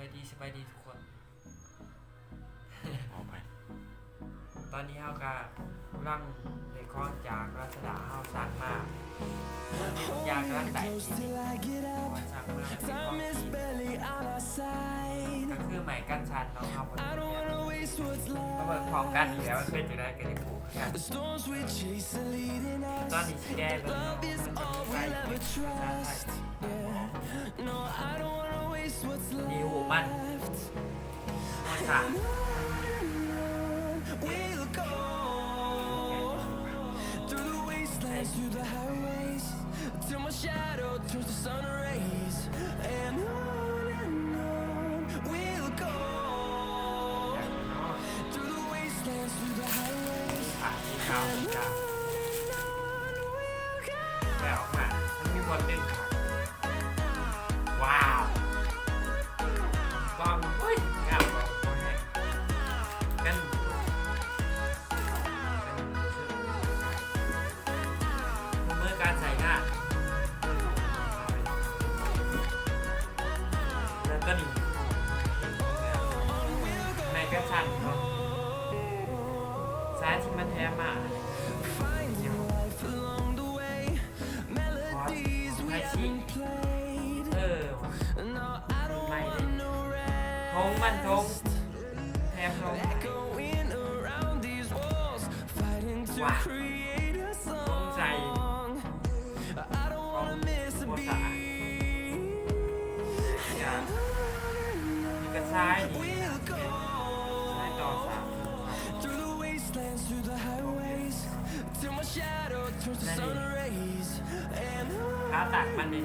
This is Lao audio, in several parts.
ສະບາຍດີ ສະບາຍດີທຸກຄົນ ຂໍອະໄພ ຕອນນີ້ເຮົາກະກຳລັງໄດ້ຂອງຈາກລາຊາດາ ເຮົາສັ່ງມາ ຢາກກຳລັງໄດ້ ເພາະວ່າສັ່ງມາເປັນຂອງຈີນ ກະຄືໄມ້ກັນສັ່ນເນາະ ເຮົາບໍ່ໄດ້ ມາເບິ່ງພ້ອມກັນນີ້ແຫຼະ ມັນເປັນຈັ່ງໃດ ກະໄດ້ຮູ້ຄືກັນ ຕອນນີ້ຊິແກະເບິ່ງເນາະ ມັນຈະມີໄຟ ນີ້ຮູບມັນ ອ່ະ ສີຂາວ ສີຂາວ ແລ້ວອອກມາ ມັນມີບ່ອນດຶງ ວ້າວ ກ້ອງ ໂອ້ຍ ງາມ ກ້ອງ ກ້ອງແຮງ ກັນ ເມືອການໃຊ້ງານ ແລ້ວຕອນນີ້ ໃນແຄປຊັ່ນເນາະ ສາຍທີ່ມາແຖມມາ ຂອງໃຜຊິ ເອີ ໃໝ່ເດ້ ຖົງມັນ ຖົງ ແຖມຖົງ ວ້າ ສົງໄສ ຂອງບໍ່ສະອາດ ກະ ກະຊາຍນີ້ ຊາຍຕໍ່ສາມ ຂາຕັ້ງມັນນີ້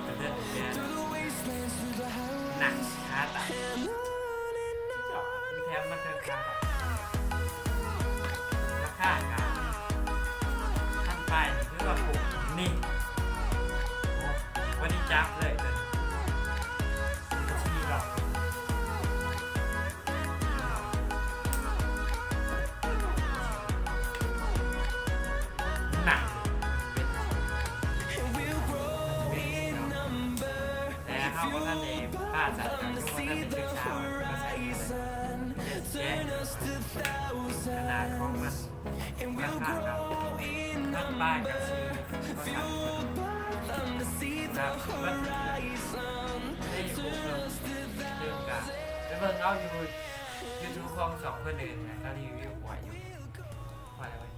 ກະເດີນແມ່ນ ໜັກ ຂາຕັ້ງ ແຖມມາເຖິງຂາຕັ້ງ ລາຄາກະ ພັນປາຍ ນີ້ຄືວ່າຄຸ້ມ ນີ້ ໂອ້ ບໍ່ໄດ້ຈັບເລີຍ ໂຕນີ້ ກະຊິມີດອກ ໜັກ ແຕ່ເຮົາບໍ່ທັນໄດ້ປະຈັກ ເຮົາຍັງບໍ່ທັນໄດ້ສຶກສາວ່າມັນເປັນຈັ່ງໃດ ຂະໜາດຂອງມັນ ລາຄາກະພັນປາຍ ກະຊິບໍ່ທັນ ນະ ເບິດ ເບິ່ງເນາະ ເບິ່ງເອົາຢູ່ ຢູທູບຂອງສອງຄົນນີ້ນະ ເຂົາຣີວິວກວ່າຢູ່ ວ່າແລ້ວເວີຍ.